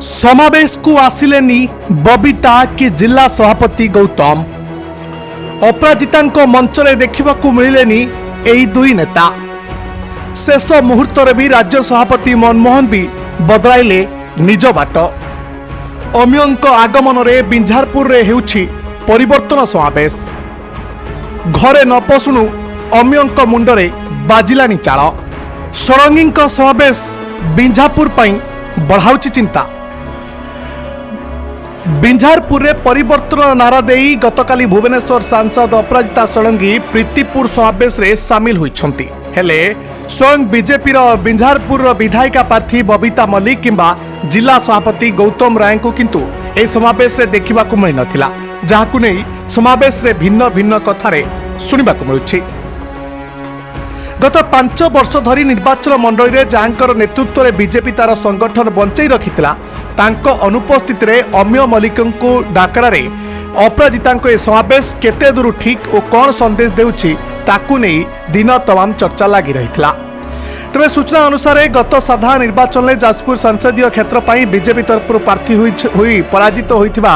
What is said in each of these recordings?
ସମାବେଶକୁ ଆସିଲେନି ବବିତା କି ଜିଲ୍ଲା ସଭାପତି ଗୌତମ। ଅପରାଜିତାଙ୍କ ମଞ୍ଚରେ ଦେଖିବାକୁ ମିଳିଲେନି ଏହି ଦୁଇ ନେତା। ଶେଷ ମୁହୂର୍ତ୍ତରେ ବି ରାଜ୍ୟ ସଭାପତି ମନମୋହନ ବି ବଦଳାଇଲେ ନିଜ ବାଟ। ଅମିୟଙ୍କ ଆଗମନରେ ବିଞ୍ଝାରପୁରରେ ହେଉଛି ପରିବର୍ତ୍ତନ ସମାବେଶ। ଘରେ ନ ପଶୁଣୁ ଅମିୟଙ୍କ ମୁଣ୍ଡରେ ବାଜିଲାଣି ଚାଳ। ଷଡ଼ଙ୍ଗୀଙ୍କ ସମାବେଶ ବିଞ୍ଝାରପୁର ପାଇଁ ବଢ଼ାଉଛି ଚିନ୍ତା। ବିଞ୍ଝାରପୁରରେ ପରିବର୍ତ୍ତନ ନାରା ଦେଇ ଗତକାଲି ଭୁବନେଶ୍ୱର ସାଂସଦ ଅପରାଜିତା ଷଡ଼ଙ୍ଗୀ ପ୍ରୀତିପୁର ସମାବେଶରେ ସାମିଲ ହୋଇଛନ୍ତି। ହେଲେ ସ୍ୱୟଂ ବିଜେପିର ବିଞ୍ଝାରପୁରର ବିଧାୟିକା ପ୍ରାର୍ଥୀ ବବିତା ମଲ୍ଲିକ କିମ୍ବା ଜିଲ୍ଲା ସଭାପତି ଗୌତମ ରାୟଙ୍କୁ କିନ୍ତୁ ଏହି ସମାବେଶରେ ଦେଖିବାକୁ ମିଳିନଥିଲା, ଯାହାକୁ ନେଇ ସମାବେଶରେ ଭିନ୍ନ ଭିନ୍ନ କଥାରେ ଶୁଣିବାକୁ ମିଳୁଛି। ଗତ 5 ବର୍ଷ ଧରି ନିର୍ବାଚନ ମଣ୍ଡଳୀରେ ଯାହାଙ୍କର ନେତୃତ୍ୱରେ ବିଜେପି ତାର ସଂଗଠନ ବଞ୍ଚେଇ ରଖିଥିଲା, ତାଙ୍କ ଅନୁପସ୍ଥିତିରେ ଅମିୟ ମଲ୍ଲିକଙ୍କୁ ଡାକରାରେ ଅପରାଜିତାଙ୍କ ଏ ସମାବେଶ କେତେ ଦୂର ଠିକ୍ ଓ କ'ଣ ସନ୍ଦେଶ ଦେଉଛି, ତାକୁ ନେଇ ଦିନ ତମାମ ଚର୍ଚ୍ଚା ଲାଗି ରହିଥିଲା। ତେବେ ସୂଚନା ଅନୁସାରେ, ଗତ ସାଧାରଣ ନିର୍ବାଚନରେ ଯାଜପୁର ସଂସଦୀୟ କ୍ଷେତ୍ର ପାଇଁ ବିଜେପି ତରଫରୁ ପ୍ରାର୍ଥୀ ହୋଇ ପରାଜିତ ହୋଇଥିବା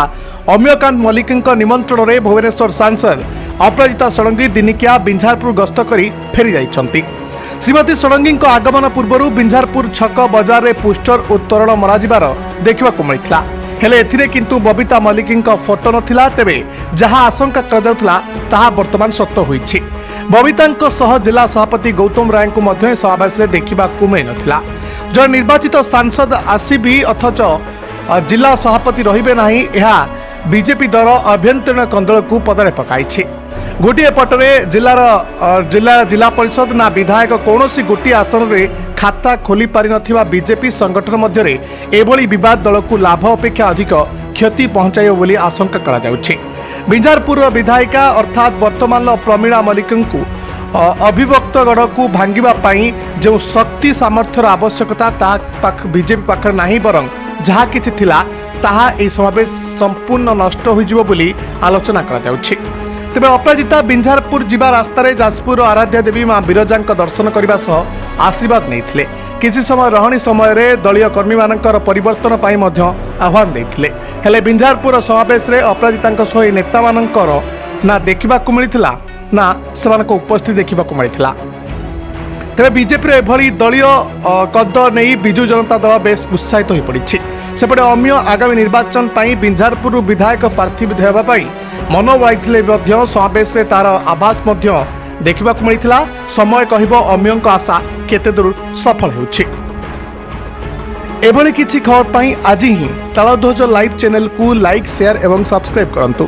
ଅମିୟକାନ୍ତ ମଲ୍ଲିକଙ୍କ ନିମନ୍ତ୍ରଣରେ ଭୁବନେଶ୍ୱର ସାଂସଦ ଅପରାଜିତା ଷଡ଼ଙ୍ଗୀ ଦିନିକିଆ ବିଞ୍ଝାରପୁର ଗସ୍ତ କରି ଫେରିଯାଇଛନ୍ତି। ଶ୍ରୀମତୀ ଷଡ଼ଙ୍ଗୀଙ୍କ ଆଗମନ ପୂର୍ବରୁ ବିଞ୍ଝାରପୁର ଛକ ବଜାରରେ ପୋଷ୍ଟର ଓ ତୋରଣ ମରାଯିବାର ଦେଖିବାକୁ ମିଳିଥିଲା। ହେଲେ ଏଥିରେ କିନ୍ତୁ ବବିତା ମଲ୍ଲିକଙ୍କ ଫଟୋ ନଥିଲା। ତେବେ ଯାହା ଆଶଙ୍କା କରାଯାଉଥିଲା, ତାହା ବର୍ତ୍ତମାନ ସତ ହୋଇଛି। ବବିତାଙ୍କ ସହ ଜିଲ୍ଲା ସଭାପତି ଗୌତମ ରାୟଙ୍କୁ ମଧ୍ୟ ଏ ସମାବେଶରେ ଦେଖିବାକୁ ମିଳିନଥିଲା। ଜଣେ ନିର୍ବାଚିତ ସାଂସଦ ଆସିବି ଅଥଚ ଜିଲ୍ଲା ସଭାପତି ରହିବେ ନାହିଁ, ଏହା ବିଜେପି ଦଳ ଆଭ୍ୟନ୍ତରୀଣ କନ୍ଦଳକୁ ପଦାରେ ପକାଇଛି। ଗୋଟିଏ ପଟରେ ଜିଲ୍ଲାର ଜିଲ୍ଲା ଜିଲ୍ଲା ପରିଷଦ ନା ବିଧାୟକ, କୌଣସି ଗୋଟିଏ ଆସନରେ ଖାତା ଖୋଲି ପାରିନଥିବା ବିଜେପି ସଂଗଠନ ମଧ୍ୟରେ ଏଭଳି ବିବାଦ ଦଳକୁ ଲାଭ ଅପେକ୍ଷା ଅଧିକ କ୍ଷତି ପହଞ୍ଚାଇବ ବୋଲି ଆଶଙ୍କା କରାଯାଉଛି। ବିଞ୍ଝାରପୁରର ବିଧାୟିକା ଅର୍ଥାତ୍ ବର୍ତ୍ତମାନର ପ୍ରମିଳା ମଲ୍ଲିକଙ୍କୁ ଅବିଭକ୍ତ ଗଡ଼କୁ ଭାଙ୍ଗିବା ପାଇଁ ଯେଉଁ ଶକ୍ତି ସାମର୍ଥ୍ୟର ଆବଶ୍ୟକତା, ତାହା ପାଖ ବିଜେପି ପାଖରେ ନାହିଁ, ବରଂ ଯାହା କିଛି ଥିଲା ତାହା ଏହି ସମାବେଶ ସମ୍ପୂର୍ଣ୍ଣ ନଷ୍ଟ ହୋଇଯିବ ବୋଲି ଆଲୋଚନା କରାଯାଉଛି। ତେବେ ଅପରାଜିତା ବିଞ୍ଝାରପୁର ଯିବା ରାସ୍ତାରେ ଯାଜପୁରର ଆରାଧ୍ୟା ଦେବୀ ମା ବିରଜାଙ୍କ ଦର୍ଶନ କରିବା ସହ ଆଶୀର୍ବାଦ ନେଇଥିଲେ। କିଛି ସମୟ ରହଣି ସମୟରେ ଦଳୀୟ କର୍ମୀମାନଙ୍କର ପରିବର୍ତ୍ତନ ପାଇଁ ମଧ୍ୟ ଆହ୍ୱାନ ଦେଇଥିଲେ। ହେଲେ ବିଞ୍ଝାରପୁର ସମାବେଶରେ ଅପରାଜିତାଙ୍କ ସହ ଏହି ନେତାମାନଙ୍କର ନା ଦେଖିବାକୁ ମିଳିଥିଲା, ନା ସେମାନଙ୍କ ଉପସ୍ଥିତି ଦେଖିବାକୁ ମିଳିଥିଲା। ତେବେ ବିଜେପିର ଏଭଳି ଦଳୀୟ କଦ ନେଇ ବିଜୁ ଜନତା ଦଳ ବେଶ ଉତ୍ସାହିତ ହୋଇପଡ଼ିଛି। ସେପଟେ ଅମିୟ ଆଗାମୀ ନିର୍ବାଚନ ପାଇଁ ବିଞ୍ଝାରପୁରରୁ ବିଧାୟକ ପ୍ରାର୍ଥୀ ହେବା ପାଇଁ ମନ ବଳାଇଥିଲେ ମଧ୍ୟ ସମାବେଶରେ ତାର ଆଭାସ ମଧ୍ୟ ଦେଖିବାକୁ ମିଳିଥିଲା। ସମୟ କହିବ ଅମିୟଙ୍କ ଆଶା କେତେ ଦୂର ସଫଳ ହେଉଛି। ଏଭଳି କିଛି ଖବର ପାଇଁ ଆଜି ହିଁ ତାଳଧ୍ୱଜ ଲାଇଭ୍ ଚ୍ୟାନେଲକୁ ଲାଇକ୍, ସେୟାର ଏବଂ ସବସ୍କ୍ରାଇବ୍ କରନ୍ତୁ।